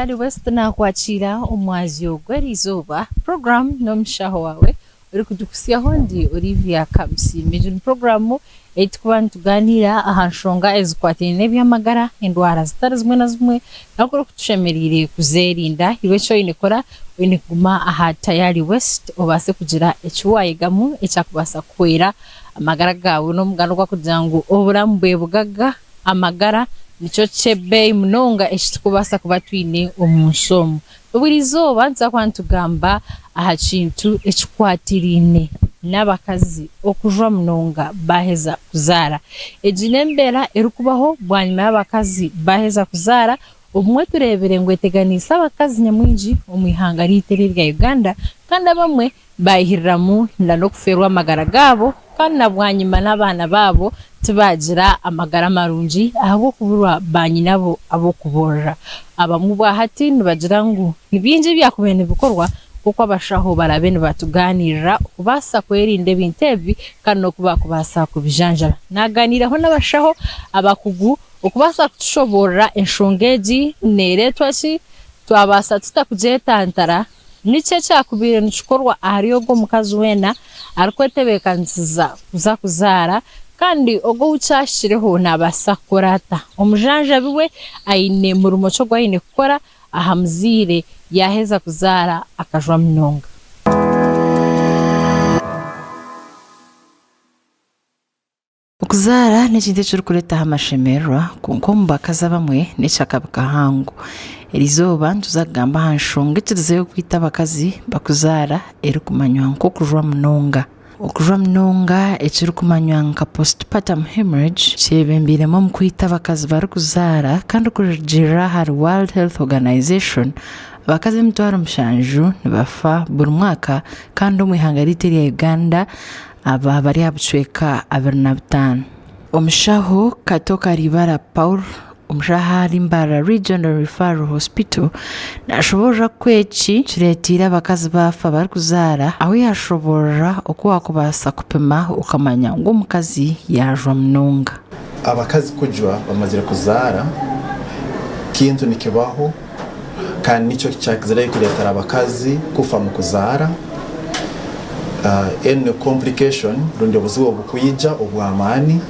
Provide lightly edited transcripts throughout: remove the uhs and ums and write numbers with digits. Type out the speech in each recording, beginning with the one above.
Tayari West naakwakiira omwazyo gw'eriizooba. Puroguraamu n'omushaho waawe orikugikuhitsyaho ndi Olivia Kamusiime. Egi ni puroguraamu ei turikuba nitugaaniira aha nshonga ezikwataine n'eby'amagara, endwara zitari zimwe na zimwe n'oku tushemereire kuzeerinda. Iwe eki oine kukora, oine kuguma aha Tayari West obaase kugira eki waayegamu ekyakubaasa kuhwera amagara gaawe. N'omugani ogwarikugira ngu oburamu bwe bugaga. Amagara nikyo ky'ebeeyi munonga eki turikubaasa kuba twine omu nsi omu. Buri izooba nituza kuba nitugamba aha kintu ekikwatiraine n'abakazi okujwa munonga baaheza kuzaara. Egi n'embeera erikubaho bwanyima y'abakazi baaheza kuzaara. Obumwe tureebire ngu eteganiise abakazi nyamwingi omu ihanga ryaitu eri erya Uganda kandi abamwe Baihiriramu na n'okufeerwa amagara gaabo kandi na bwanyima n'abaana baabo tibaagira amagara marungi ahabw'okuburwa baanyinabo ab'okuboorora. Abamwe obwahati nibagira ngu ni bingi ebyakubaire nibikorwa nk'oku abashaho baraabe nibatugaaniirira okubaasa kwerinda ebintu ebi kandi n'oku baakubaasa kubijanjaba. Naagaaniiraho n'abashaho abakugu okubaasa kutushoboorora enshonga egi neereetwa ki, twabaasa tuta kugyetantara. Niki ekyakubaire nikikorwa ahari ogwo mukazi weena arikwetebeekanisiza kuza kuzaara, kandi ogwo ou kyahikireho naabaasa kukora ata? Omujanjabi we aine murimo ki ogu aine kukora aha muzaire yaaheza kuzaara akajwa munonga? Okuzaara n'ekintu ekirikureetaho amashemererwa kwonka omu bakazi abamwe n'eky'akabi kahango. Erizooba nituza kugamba aha nshonga ekirizeyo kwita abakazi bakuzaara erikumanywa nk'okujwa munonga. Okujwa munonga ekirikumanywa nka postpartum hemorrhage kyebembeiremu omu kwita abakazi barikuzaara kandi kurugiirira ahari World Health Organization, abakazi 700 nibafa buri mwaka kandi omu ihanga ryaitu erya Uganda, Aba bari aha bucweka 25. Omushaho Kato Karibara Paul, omushaho ahari Mbarara Regional Referral Hospital nashoboorora ku eki kireeteire abakazi baafa barikuzaara ahu yashoboorora oku waakubaasa kupima okamanya ngu omukazi yaajwa munonga. Abakazi kujwa bamazire kuzaara kintu nikibaho kandi nikyo kyakizireyo kureetera abakazi kufa omu kuzaara. Any complication rundi obuzibu obukwija obw'amaani,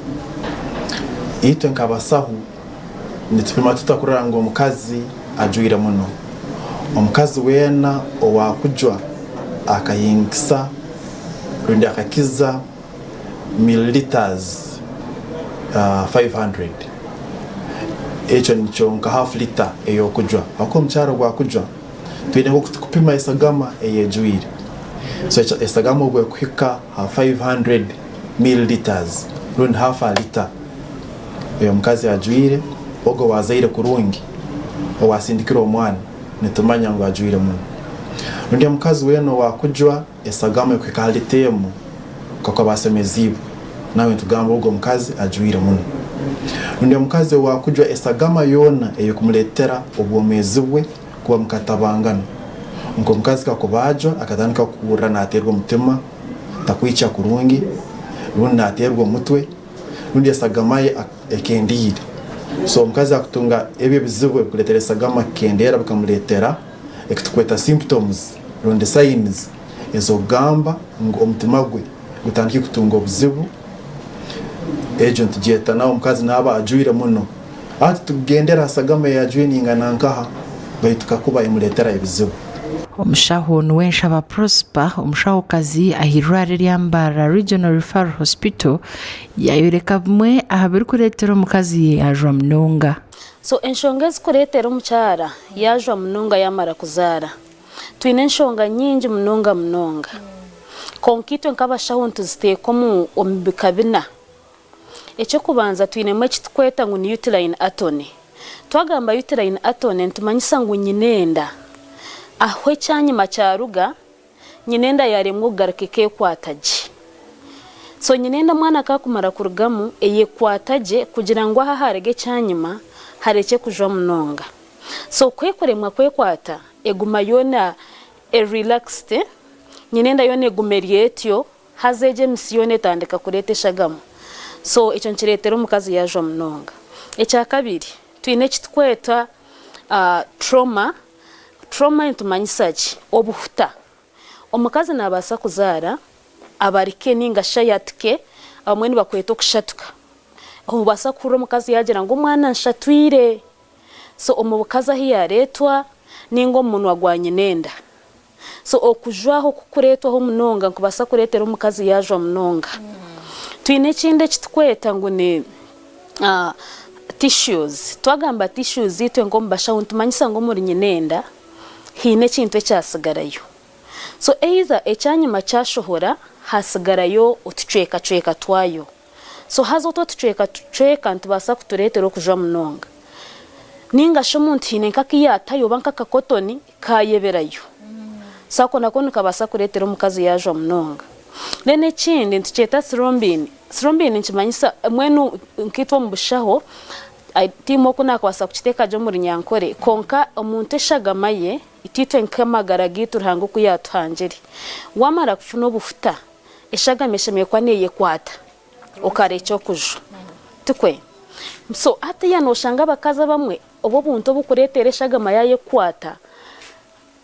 itwe nk'abasahu nitupima tuta kurora ngu omukazi ajwaire muno? Omukazi weena owakujwa akahingisa rundi akakiza millilitres 500 ekyo nikyo nka half litre ey'okujwa ahakuba omukyara obu akujwa twine nk'oku tukupima esagama eyejwire so esagama obu ekuhika ha 500 millilitres rundi half a litre oyo omukazi ajwire ogu owazaire kurungi owasindikire omwana nitumanya ngu ajwire muno rundi omukazi weena owakujwa Esagama ekuhika ha lita emu nk'oku aba asemeziibwe, nawe nitugamba ogu omukazi ajwaire muno. Rundi omukazi ow'akujwa esagama yoona ey'ekumuleetera obwomeezi bwe kuba mukatabangano, nk'omukazi kakuba ajwa akatandika kuhurra naateerwa omutima, takwikya kurungi, rundi naateerwa omutwe, rundi esagama ye ekendiire. So omukazi akutunga ebi ebizibu ebikuleetera esagama kukendeera bikamuleetera ekitukweta symptoms rundi signs ez'okugamba ngu omutima gwe gutandikire kutunga obuzibu, egyo nitugyeta nawe omukazi naaba ajwaire muno. Hati tikugendera ha sagama ei ajwaire neingana nkaha baitu kakuba emuleetera ebizibu. Omushaho Nuwenshaba Prosper, omushahokazi aha irwariro erya Mbarara Regional Referral Hospital yayoreka bimwe aha birikureetera omukazi yajwa munonga. So enshonga ezikureetera omukyara yaajwa munonga yaamara kuzaara, twine enshonga nyingi munonga munonga. Kwonka itwe nk'abashaho nituziteeka omu omu bika bina. Eky'okubanza twinemu eki tukweta ngu ni uterine atony. Twagamba uterine atony nitumanyisa ngu nyina enda ahu ekyanyima kyaruga, Nyina enda yaremwa okugaruka ekekwata gye. So nyina enda omwana ku akumara kurugamu eyekwata gye kugira ngu ahu aharega ekyanyima harekye kujwa munonga. So ku ekuremwa kwekwata eguma yoona eri relaxed, nyina enda yoona eguma eri etyo haza egyo emisi yoona etandika kureeta eshagama. So ekyo nikireetera omukazi yajwa munonga. Ekyakabiri, twine eki tukweta. Trauma, trauma nitumanyisa ki? Obuhuta. Omukazi nabaasa kuzaara abarike ninga shi ayatike, abamwe nibakweta okushatuka. Nobaasa kuhurira omukazi yaagira ngu omwana anshatwire. So omu bukazi ahu yaareetwa ninga omu munwa gwa nyina enda. So okujwaho kukureetwaho munonga nikubaasa kureetera omukazi yaajwa munonga. Twine ekindi eki turikweta ngu ni tissues. Twagamba tissues itwe nk'omu bashaho nitumanyisa ngu omuri nyina enda haine ekintu ekyatsigarayo. So either ekyanyima kyashohora haatsigarayo otucwekacweka twayo. So haza otwo otucwekacweka nitubaasa kutureetera okujwa munonga. Nainga shi omuntu haine nk'aku yaatayo oba nk'akakotoni kaayeberayo. So ako nako nikabaasa kureetera omukazi yaajwa munonga. Then ekindi nitukyeta thrombin. Thrombin nikimanyisa mbwenu nkaitwe omu bushaho, tihaine oku naakubaasa kukiteeka gye omu Runyankore, kwonka omuntu eshagama ye, itwe nk'amagara gaitu Ruhanga oku yaatuhangire, waamara kufuna obuhuta, eshagama eshemereire kuba neeyekwata okarekya okujwa. Tikwe? So hatiiya nooshanga abakazi abamwe obu obuntu oburikureetera eshagama yaayekwata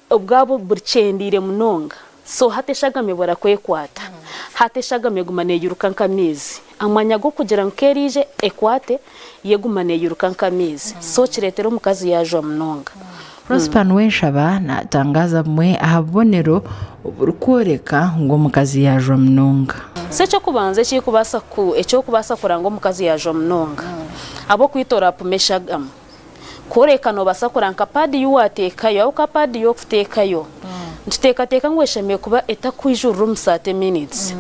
obwabo burikyendeire munonga. So hati eshagama ebura kwekwata. Hati eshagama eguma neeyiruka nk'amaizi. Amwanya g'okugira ngu k'eriije ekwate, yo eguma neeyiruka nk'amaizi. So kireetera omukazi yaajwa munonga. Prosper Nuwenshaba naatangaaza bumwe aha bubonero oburikworeka ngu omukazi yaajwa munonga. So eky'okubanza ekirikubaasa ku eky'okubaasa kuranga omukazi yaajwa munonga, ahabw'okwita oraapima eshagama. Kworeka noobaasa kuranga nka paadi ei waateekayo, ahabw'okuba paadi y'okuteekayo nituteekateeka ngu eshemereire kuba etakwijurira omu saate minutes.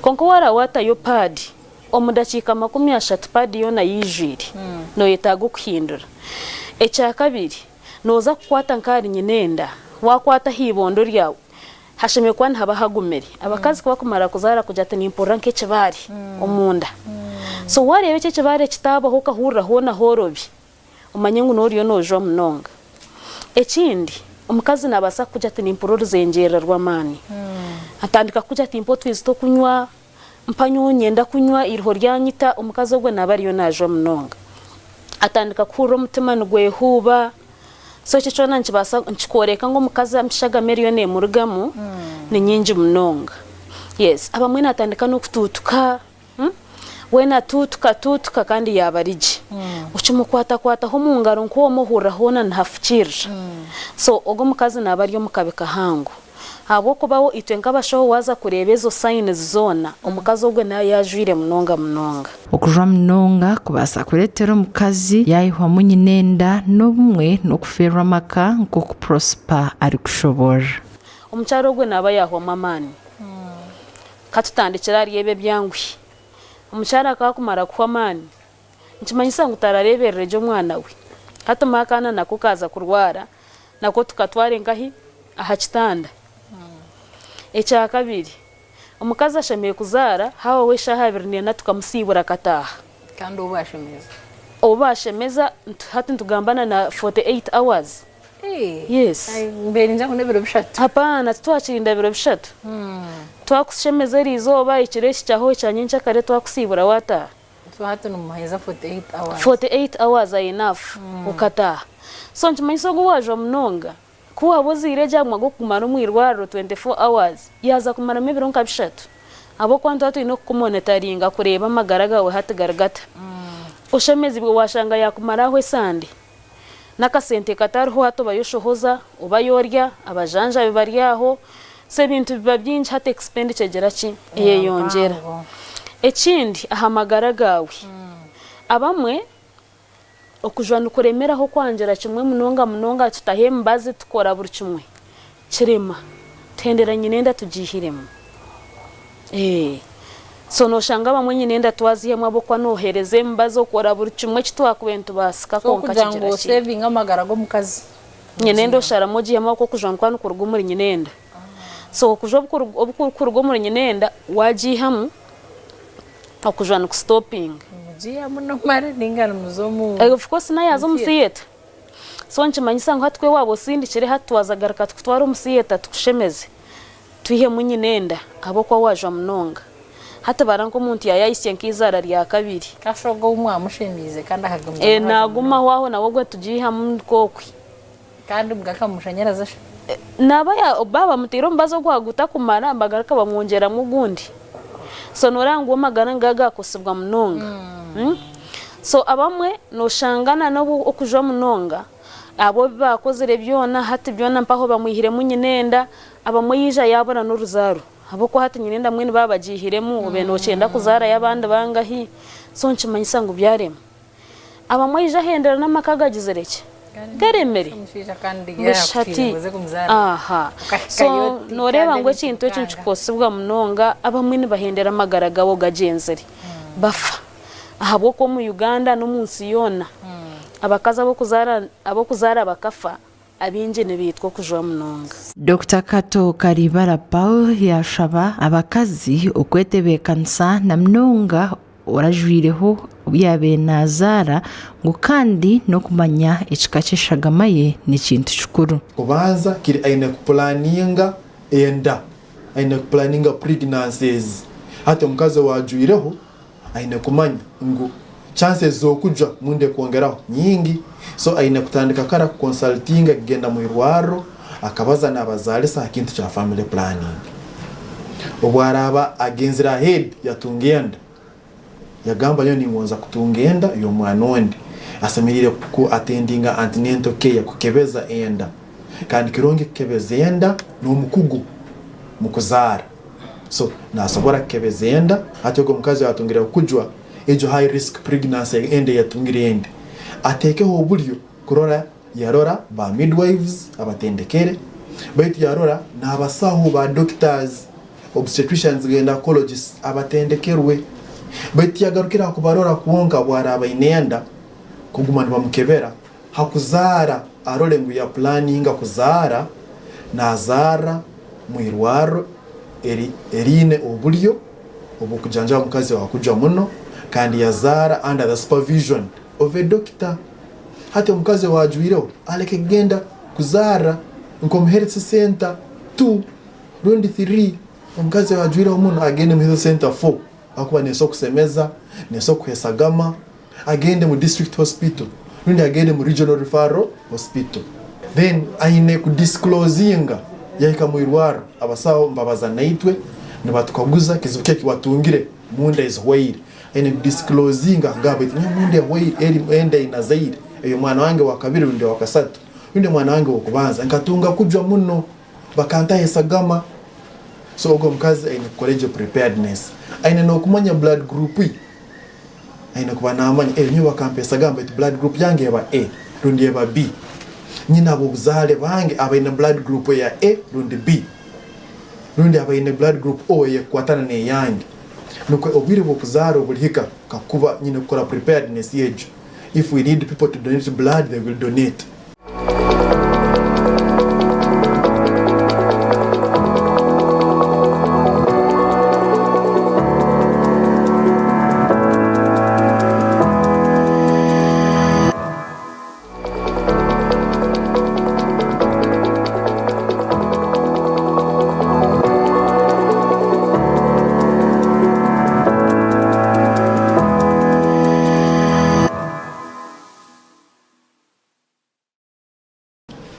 Kwonka waaraba waatayo paadi Omu dakiika 30 paadi yoona yaijwire, nooyetaaga okuhindura. Ekyakabiri, nooza kukwata nk'ahari nyina enda, waakwata aha ibondo ryawe, hashemereire kuba nihaba hagumire. Abakazi ku bakumara kuzaara kugira ati nimpurira nk'ekibaare omunda. So waareeba eki ekibaare kitaabaho okahurira hoona hoorobi, omanye ngu n'oriyo noojwa munonga. Ekindi, omukazi naabaasa kukugira ati nimpurira oruzengyerera rw'amaani. Atandika kukugira ati mpa otwizi tw'okunywa, Mpa nyowe nyenda kunywa eiriho ryanyita, omukazi ogwe naaba ariyo naajwa munonga. Atandika kuhurira omutima nigwehuuba. So ekyo kyona nikibaasa nikikworeka ngu omukazi emishagama eriyo neemurugamu ni nyingi munonga. Yes, abamwe naatandika n'okutuutuka, weena atuutuka atuutuka kandi yaaba ari gye. Okimukwatakwataho omu ngaro nk'omwe ohurira hoona nihafukiirira. So ogwo omukazi naaba ari omu kabi kahango. Ahabw'okuba wo itwe nk'abashaho waaza kureeba ezo signs zoona, omukazi ogwe naaba yaajwire munonga munonga. Okujwa munonga kubaasa kureetera omukazi yaayihwamu nyina enda n'obumwe n'okufeerwa amaka nk'oku Prosper arikushoboorora. Omukyara ogwe naaba yaahwamu amaani. Ka tutandikire ahari ebi ebyanguhi. Omukyara ku akumara kuhwa amaani, nikimanyisa ngu tarareeberere gye omwana we. Hati akaana nako kaaza kurwara, nako tukatwara enkahi? Aha kitanda. Ekyakabiri, omukazi ashemereire kuzaara hahwaho eshaaha 24 tukamusiibura akataaha. Kandi obu bashemeza? Obu bashemeza hati nitugamba na na 48 hours. Yes. Mbaire ningira ngu n'ebiro bishatu. Hapaana, titwakirinda biro bishatu. Twakushemeza eriizooba, ekiro eki kyaho ekya nyencakare twakusiibura waataaha. So hati nimuheza 48 hours. 48 hours are enough okataaha. So nikimanyisa ogu waajwa munonga, ku waaba ozaire gye aha gw'okukumara omu irwariro 24 hours, yaaza kumaramu ebiro nka bishatu. Ahabw'okuba nituba twine okukumonitaringa kureeba amagara gaawe hati gari gata. Oshemezibwe waashanga yaakumara aho esande, n'akasente katariho hati obayo oshohoza, obayo orya, abajanjabi bari aho, so ebintu biba bingi hati expenditure egira ki? Eyeyongyera. Ekindi aha magara gaawe, abamwe okujwa nikuremeraho kwangira kimwe munonga munonga tutaho emibazi tukora buri kimwe kirema, tuhendera nyina enda tugiihiremu. So noshanga abamwe nyina enda twazihemu ahabw'okuba nohereza emibazi okora buri kimwe eki twakubaire nitubaasika So kwonka kugira ngu kigira ki? osevinge amagara g'omukazi. Nyina enda osharamu ogihemu ahabw'okuba okujwa nikuba nikuruga omuri nyina enda. So okujwa obu kurikuruga omuri nyina enda wagiihamu okujwa nikusitopinga. Nimugiihamu nomare ninga nimuza omu. Of course nayo yaaza omu theatre. So nikimanyisa ngu hati kwe waaba osindikire hati twaza garuka tukutware omu theatre tukushemeze. Twihemu nyina enda ahabw'okuba waajwa munonga. Hati bara nk'omuntu yaayahitsya nk'eizaara rya kabiri. Kasha ogwo ou mwamushemeize kandi akagumizamu Ee, naajwa munonga. naagumaho aho nawe ogwo tugiihamu nikwo okwe. Kandi gakamushanyaraza shi? Naaba baaba bamuteire omubazi ogwa gutakumara bagaruka bamwongyeramu ogundi. So noreeba ngu amagara nigaba gakosibwa munonga. So abamwe noshanga na n'obu okujwa munonga abo ebi bakozire byona hati byona mpaho bamwihiremu nyina enda, abamwe yaija yabura n'oruzaaro ahabw'okuba hati nyina enda mbwenu baaba bagiihiremu obaire nokyenda kuzaarayo abandi bangahi? So nikimanyisa ngu byarema. Abamwe aija ahendera n'amaka agagizire ki? Garemire. Ngu hati aha. So noreeba ngu ekintu ekyo nikikosibwa munonga abamwe nibahendera amagara gabo gagyenzire bafa ahabw'okuba omu Uganda n'omunsi yoona abakazi ab'okuzaara bakafa Abaingi nibaitwa okujwa munonga. Dokita Kato Karibara Paul yaashaba abakazi okwetebeekanisa na munonga orajwireho obu yaabaire naazaara ngu kandi n'okumanya ekika ky'eshagama ye n'ekintu kikuru. Kubanza kiri aine kupulaninga enda, aine kupulaninga pregnancies. Hati omukazi owajwireho aine kumanya ngu chances z'okujwa munde kwongeraho nyingi so aine kutandika kara ku consultinga kugenda mwirwarro akabaza nabazalisa ha kintu kya family planning. Obwaraaba agenzire ahead yatunga enda yagamba nyowe ningonza kutunga enda y'omwana ondi asemeriire ku attendinga antenatal care kukebeza enda kandi kirungi kukebeza enda n'omukugu mukuzaara. So nasobora kukebeza enda hati ogu omukazi owatungire kujwa egyo high risk pregnancy enda eyatungire endi atekeho obulyo kurora yarora ba midwives abatendekere baitu yarora nabasaho ba doctors obstetricians gynecologists abatendekerwe baitu tiyagarukira hakubarora kwonka obwaraba aine enda kuguma nibamukebera Hakuzaara arore ngu ya pulaninga kuzaara nazaarra mwirwarro eriine oburyo obwokujanjaba omukazi owakujwa muno kandi yazaara under the supervision of a doctor. Hati omukazi owajwireho aleke kugenda kuzaarra nkomu health center two rundi three, omukazi owajwireho muno agende mu health center four ahakuba neso kusemeza, neso kuhesagama. Agende mu district hospital rundi agende mu regional referral hospital then aine ku disclosinga yahika mwirwarro abasaho nibabaza naitwe nibatukaguza kizibu ki ekiwatungire munda ezihwaire aine ku disclosinga akagamba baitu nyowe munda ehwaire eri enda einazaire eyomwana wange owakabiri rundi owakasatu rundi omwana wange owokubanza nkatunga kujwa muno bakantaho esagama so ogwo omukazi aine kukora egyo preparedness aine nokumanya blood group ye. Aine kuba naamanya, eh, nyowe bakampa esagama baitu blood group yange eba A rundi eba B. Nyine ab'obuzaare bange abaine blood group eya A rundi B, rundi abaine blood group O ey'ekukwatana n'eyange. Nukwo obwire bw'okuzaara obulihika, kakuba nyine kukora preparedness egyo. If we need people to donate blood, they will donate.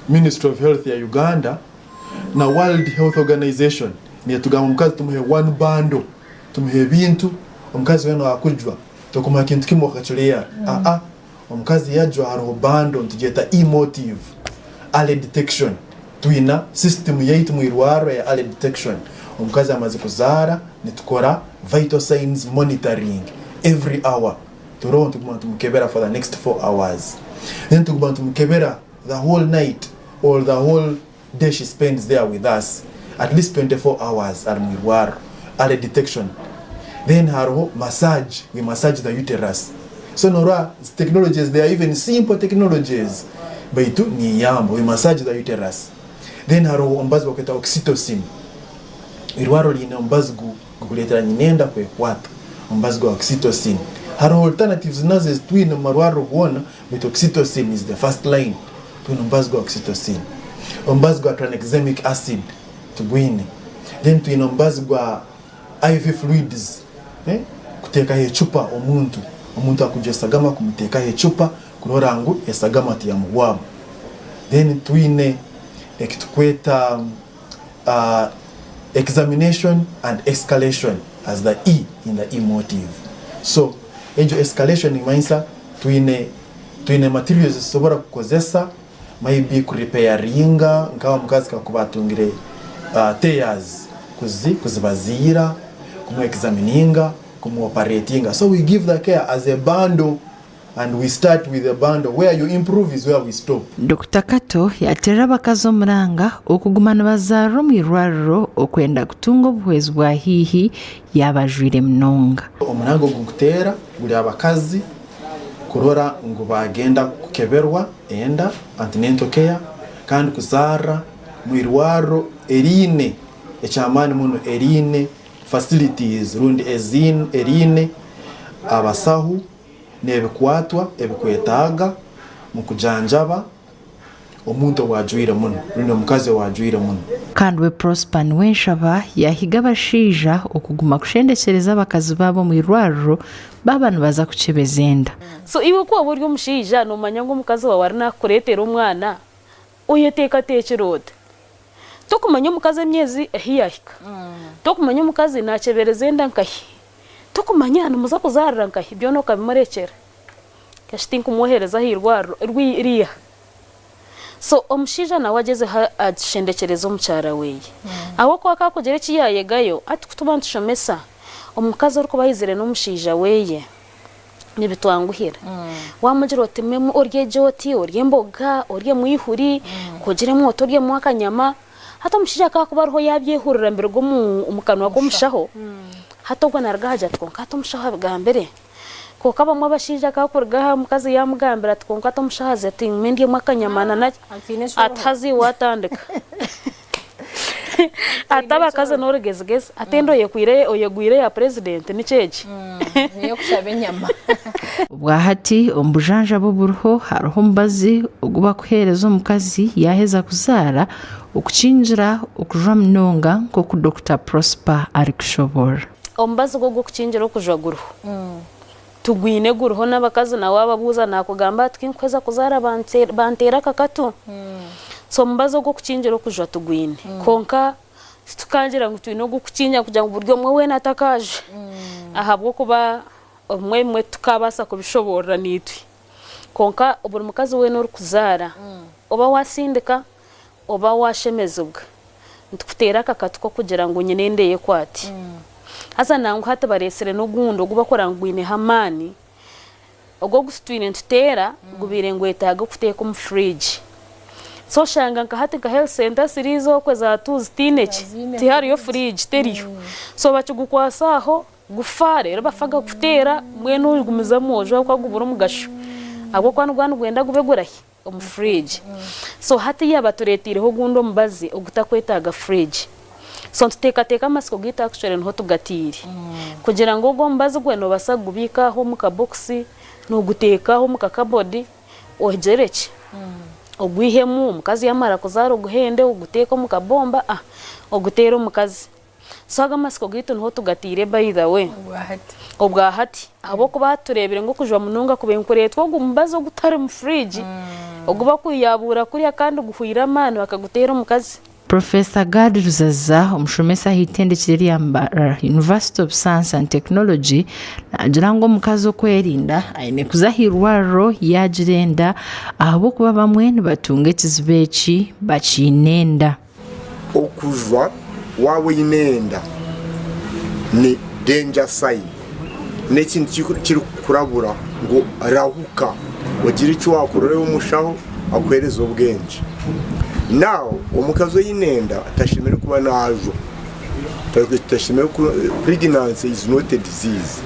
Ministry of Health ya Uganda na World Health Organization netugamba omukazi tumuhe one bundle, tumuhe ebintu, omukazi weena owakujwa tokumuha kintu kimwe okakireera aa omukazi yajwa hariho bundle nitugyeta E-motive early detection twina system yaitu mwirwarro eya early detection omukazi amaze kuzaara nitukora vital signs monitoring every hour. Turoho nituguma nitumukebera for the next 4 hours then tuguma nitumukebera the whole night or the whole day she spends there with us at least 24 hours ari mwirwariro early detection then hariho massage we massage the uterus so norora zi technologies they are even simple technologies baitu niyamba we massage the uterus then hariho omubazi bakweta oxytocin irwariro riine omubazi Gukureetera nyinenda kwekwata. Omubazi gwa oxytocin. Hariho alternatives nazo ezi twine omu marwariro goona baitu oxytocin is the first line. Twine omubazi gwa oxytocin. Omubazi gwa tranexamic acid tugwine. Then twine omubazi gwa IV fluids, kuteekaho ecupa omuntu. Omuntu akujwa esagama kumuteekaho ecupa kurora ngu esagama tiyamuhwamu. Then twine ekitukweta examination and escalation as the E in the E-motive. So egyo escalation nimanyisa twine twine materials ezitusobora kukozesa maybe kurepairinga nka omukazi kakuba atungire tears kuzi kuzibaziira, kumu examininga, kumu operatinga so we give the care as a bundle. And we start with a bundle, where you improve is where we stop. Dokita Kato yateerera abakazi omuranga okuguma nibazaarira omu irwariro okwenda kutunga obuhwezi bwa haihi yaaba ajwaire munonga. Omuranga ogu nkuteera guri abakazi kurora ngu baagenda kukeberwa enda, antenatal care, kandi kuzaarira omu irwariro eriine eky'amaani muno eriine facilities rundi eriine abasahu n'ebikwatwa ebikwetaaga mu kujanjaba omuntu ow'ajwaire muno rundi omukazi ow'ajwaire muno. Kandi we Prosper Niwenshaba yaahiga abashaija okuguma kushendekyereza abakazi baabo omu irwariro baaba nibaza kukyebeza enda. So iwe ku waba ori omushaija nomanya ngu omukazi waawe ari nakukureetera omwana, oyeteekateekire ota? Tokumanya omukazi emyezi ahi yaahika, tokumanya omukazi naakyebereza enda nkahi, tokumanya nimuza kuzaarira nkahi, byona okabimurekyera. Kashi tinkumwohereza aha irwariro riiha? So omushaija nawe agyezeho ashendekyereze omukyara weye. Ahabw'okuba ku arikugira eki yaayegayo, hati ku tuba nitushomesa, omukazi orikuba aizire n'omushaija weye, nibitwanguhira. Waamugira oti memu orye gye oti, orye emboga, oryemu eihuri, kwogiremu oti oryemu akanyama, hati omushaija ku arikuba ariho yaabyehurira nibiruga omu kanwa k'omushaho, hati ogwo naaruga aha agira ati kwonka hati omushaho abigambire. Kwonka abamwe abashaija ku arikuruga aha omukazi yaamugambira ati kwonka hati omushaho aze ati ngume ndyemu akanyama na naki, ati haza iwe waatandika. Ati abakazi n'orugezigezi ati enda oyekwire oyegwire eya purezidenti nikyo eki? N'ey'okushaba enyama. Obwahati omu bujanjabi oburiho hariho omubazi ogu barikuheereza omukazi yaaheza kuzaara okukingira okujwa munonga nk'oku Dokita Prosper arikushoboorora. Omubazi gwo ogw'okukingira okujwa guriho. Tugwine guriho n'abakazi na waababuuza naakugamba ati kinkuheza kuzaara banteera akakatu. So omubazi ogw'okukingira okujwa tugwine kwonka titukangira ngu twine ogw'okukingira kugira ngu buri omwe weena atakaajwa ahabw'okuba obumwe ebimwe titukaabaasa kubishoboorora naitwe. Kwonka buri mukazi weena orikuzaara oba waasindika oba waashemezibwa nitukuteera akakatu k'okugira ngu nyine enda eyekwate. Haza nangwa hati bareetsire n'ogundi ogu barikureeba ngu gwineho amaani, ogu ogu tutwire nituteera gubaire nigwetaaga okuteeka omu furiigi. So oshanga nka hati nka health centre ziriiza okwe za tuuzi tihaine ki, tihariyo furiigi teriyo. So bakigukwasa aho gufa reero bafa kuteera mbwenu ogumizamu ojwa ahabw'okuba gubura omugasho ahabw'okuba niguba nigwenda gube gurahi? omu fridge so hatiiya batureeteireho ogundi omubazi ogutakwetaaga fridge so nituteekateeka amatsiko gaitu actually niho tugataire kugira ngu ogwo omubazi gwe noobaasa kugubiika aho omu kabokisi nooguteeka aho omu kakabodi ogire ki ogwihemu omukazi yaamara kuzaara oguhende oguteeke omu kabomba oguteere omukazi. So ago amatsiko gaitu niho tugataire by the way obwahati ahabw'okuba tureebire ngu okujwa munonga kubaire nikureetwa ogu mubazi ogutari mu fridge ogu bakuyabuura kuriya kandi guhwaire amaani bakaguteera omukazi. Professor Gad Ruzaza, omushomesa aha itendekero erya Mbarara University of Science and Technology naagira ngu omukazi okwerinda aine kuza aha irwariro yaagira enda ahabw'okuba bamwe nibatunga ekizibu eki bakiine enda. Okujwa waaba oine enda ni danger sign, n'ekintu kirikukurabura ngu rahuka ogire eki waakora orebe omushaho akuheereze obwengye. Now omukazi oine enda tashemereire kuba naajwa, pregnancy is not a disease,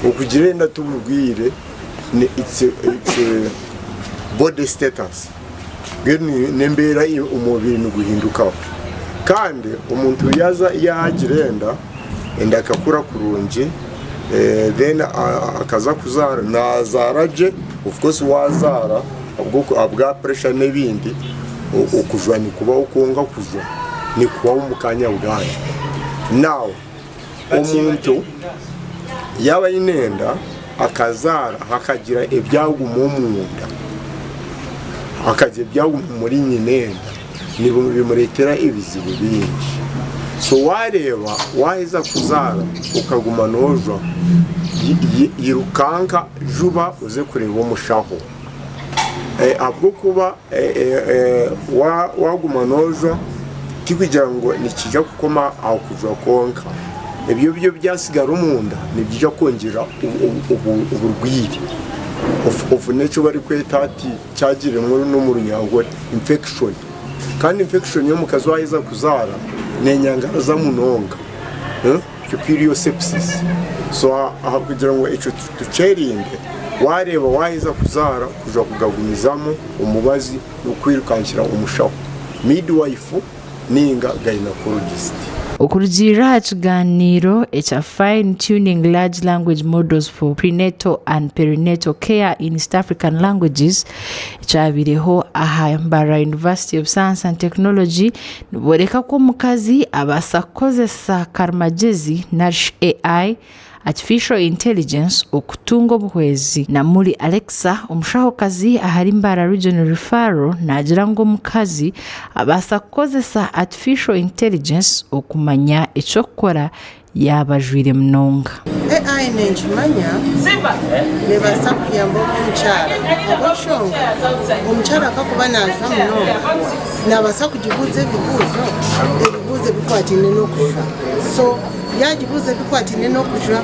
okugira enda tiburwaire it's a body status. Mbwenu n'embeera omubiri niguhindukaho. Kandi omuntu yaaza yaagira enda, enda ekakura kurungi then akaza kuzaara naazaara gye of course waazaara ahabwa pressure n'ebindi okujwa nikubaho kwonka okujwa nikubaho omu kaanya bwanya. Now omuntu yaaba aine enda akazaara hakagira ebyaguma omunda. Akagye byaguma omuri nyina enda nibimureetera ebizibu bingi. So waareeba waaheza kuzaara okaguma noojwa, irukanka juba oze kureeba omushaho. Ahabw'okuba waaguma noojwa tikugira ngu nikiija kukoma aha kujwa kwonka, ebyo byo byatsigara omunda nibiija kwongyera oburwaire ofune eki barikweta hati kyagiremu n'omu runyankore infection. Kandi infection y'omukazi waaheza kuzaara nenyangaraza munonga. Puerperio sepsis. So aha kugira ngu ekyo tukyerinde, wareeba waheza kuzaara kuja kugagumizamu omubazi n'okwirukankira omushaho, midwife ninga gynecologist. Okurugiirira aha kigaaniiro ekya Fine Tuning Large Language Models for Prenatal and Perinatal Care in East African Languages ekyabaireho aha Mbarara University of Science and Technology Nibooreka ku omukazi abaasa kukozesa karimagyezi narishi AI, Artificial Intelligence, okutunga obuhwezi. Namuri Alexa, omushahokazi ahari Mbarara Regional Referral naagira ngu omukazi abaasa kukozesa Artificial Intelligence okumanya eky'okukora yaaba ajwaire munonga. AI ninkimanya nebaasa kuyamba omukyara ahabw'enshonga omukyara kakuba najwa munonga nabaasa kugibuuza ebibuuzo, ebibuuzo ebikwataine n'okujwa so yagibuuza ebikwataine n'okujwa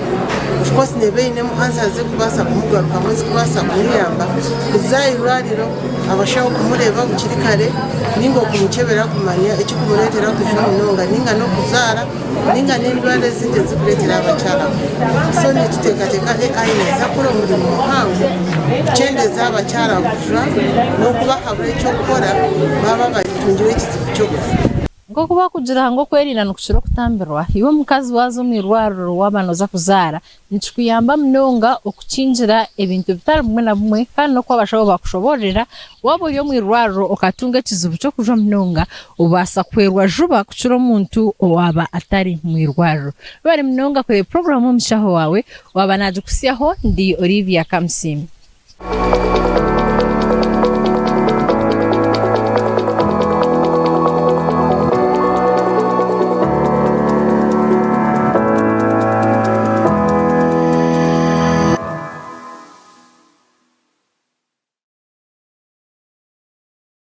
of course neeba einemu answers ezikubaasa kumugarukamu ezikubaasa kumuyamba kuza aha irwariro abashaho kumureeba bukiri kare ninga okumukyebera kumanya ekikumureetera kujwa munonga ninga n'okuzaara. Ninga n'endwara ezindi ezirikureetera abakyara kufa. So nituteekateeka AI neeza kukora omurimo muhango kukyendeza abakyara kujwa n'okubahabura eky'okukora baaba batungire ekizibu ky'okufa. Nk'oku bakugira ngu okwerinda nikukira okutambirwa, iwe omukazi waaza omu irwariro waaba nooza kuzaara, Nikikuyamba munonga okukingira ebintu bitari bimwe na bimwe kandi n'oku abashaho bakushoboororera waaba ori omu irwariro okatunga ekizibu ky'okujwa munonga obaasa kuhwerwa juba kukira omuntu owaaba atari mu irwariro. Webare munonga kureeba puroguraamu Omushaho Waawe waaba naagikuhitsyaho ndi Olivia Kamusiime.